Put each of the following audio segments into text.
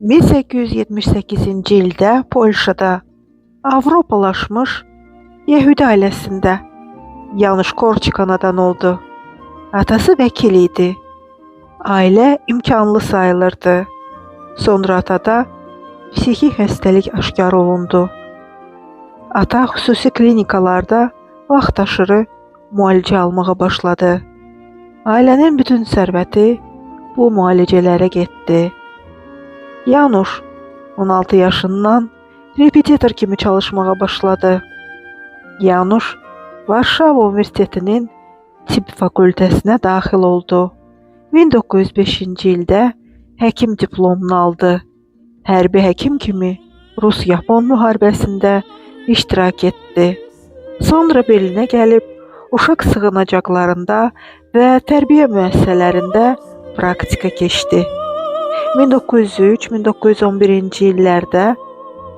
1878-ci ildə Polşada Avropalaşmış Yəhudi ailəsində Yanuş Korçik anadan oldu. Atası vəkil idi. Ailə imkanlı sayılırdı. Sonra atada psixi xəstəlik aşkar olundu. Ata xüsusi klinikalarda vaxt aşırı müalicə almağa başladı. Ailənin bütün sərvəti bu müalicələrə getdi. Yanuş 16 yaşından repetitor kimi çalışmağa başladı. Yanuş Varşava Universitetinin tibb fakültəsinə daxil oldu. 1905-ci ildə həkim diplomunu aldı. Hərbi həkim kimi Rus-Yapon müharibəsində iştirak etdi. Sonra Berlinə gəlib uşaq sığınacaqlarında və tərbiyə müəssisələrində praktika keçdi. 1903-1911-ci illərdə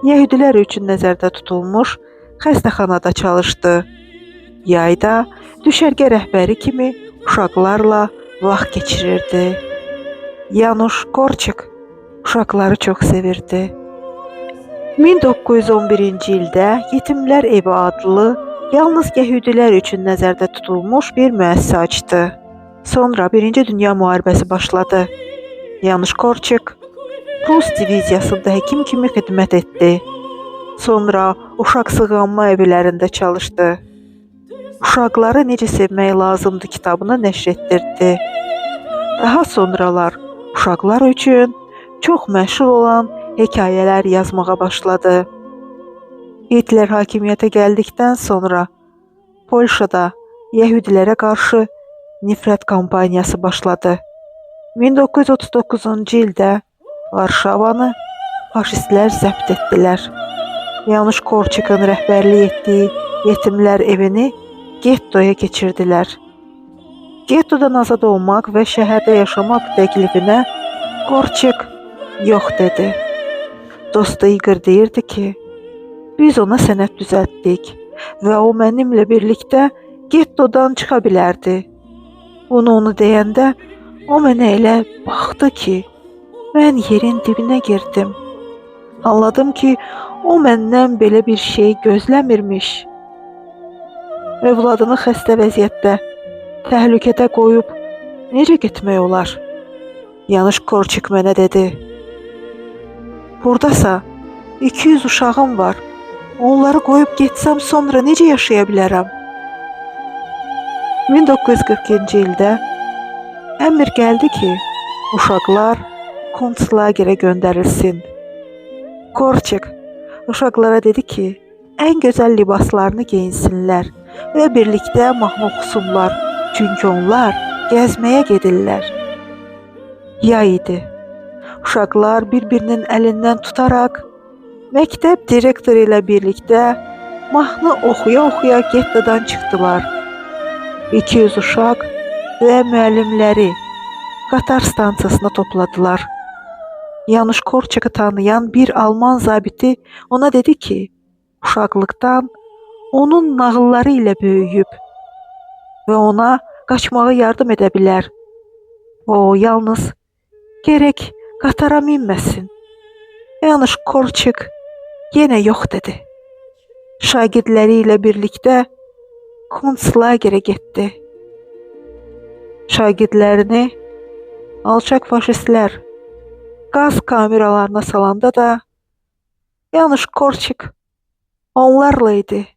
yəhudilər üçün nəzərdə tutulmuş xəstəxanada çalışdı. Yayda düşərgə rəhbəri kimi uşaqlarla vaxt keçirirdi. Yanuş Korçik uşaqları çox sevirdi. 1911-ci ildə Yetimlər Evi adlı yalnız yəhudilər üçün nəzərdə tutulmuş bir müəssisə açdı. Sonra Birinci Dünya Müharibəsi başladı. Yanuş Korçik Rus diviziyasında həkim kimi xidmət etdi. Sonra uşaq sığınma evlərində çalışdı. Uşaqları necə sevmək lazımdır kitabını nəşr etdirdi. Daha sonralar uşaqlar üçün çox məşhur olan hekayələr yazmağa başladı. Hitler hakimiyyətə gəldikdən sonra Polşada yəhudilərə qarşı nifrət kampaniyası başladı. 1939-cu ildə Varşavanı faşistlər zəbt etdilər. Yanuş Korçikın rəhbərlik etdiyi yetimlər evini gettoya keçirdilər. Gettodan azad olmaq və şəhərdə yaşamaq təklifinə Korçik yox dedi. Dostu Igor deyirdi ki, biz ona sənəd düzəltdik və o mənimlə birlikdə gettodan çıxa bilərdi. Bunu onu deyəndə o mənə elə baxdı ki, mən yerin dibinə girdim. Anladım ki, o məndən belə bir şey gözləmirmiş. Övladını xəstə vəziyyətdə təhlükədə qoyub necə getmək olar? Yanuş Korçik mənə dedi. Buradasa 200 uşağım var. Onları qoyub getsəm sonra necə yaşaya bilərəm? 1942-ci ildə əmr gəldi ki, uşaqlar kontslagerə göndərilsin. Korçik uşaqlara dedi ki, ən gözəl libaslarını geyinsinlər və birlikdə mahnı oxusunlar, çünki onlar gəzməyə gedirlər. Yay idi. Uşaqlar bir-birinin əlindən tutaraq məktəb direktoru ilə birlikdə mahnı oxuya-oxuya gettodan çıxdılar. 200 uşaq və müəllimləri qatar stansiyasına topladılar. Yanuş Korçakı tanıyan bir Alman zabiti ona dedi ki, uşaqlıqdan onun nağılları ilə böyüyüb və ona qaçmağa yardım edə bilər. O yalnız gərək qatara minməsin. Yanuş Korçik yenə yox dedi. Şagirdləri ilə birlikdə kontslagerə getdi. Şagirdlərini alçaq faşistlər qaz kameralarına salanda da Yanuş Korçik onlarla idi.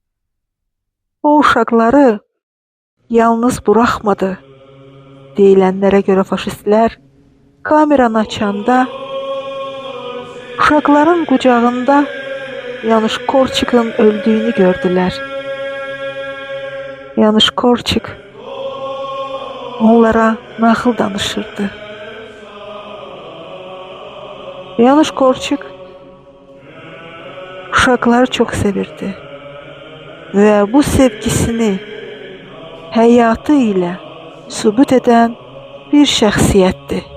O uşaqları yalnız buraxmadı. Deyilənlərə görə faşistlər kameranı açanda uşaqların qucağında Yanuş Korçik'in öldüyünü gördülər. Yanuş Korçik onlara nağıl danışırdı. Yanuş Korçik uşaqları çox sevirdi və bu sevgisini həyatı ilə sübut edən bir şəxsiyyətdir.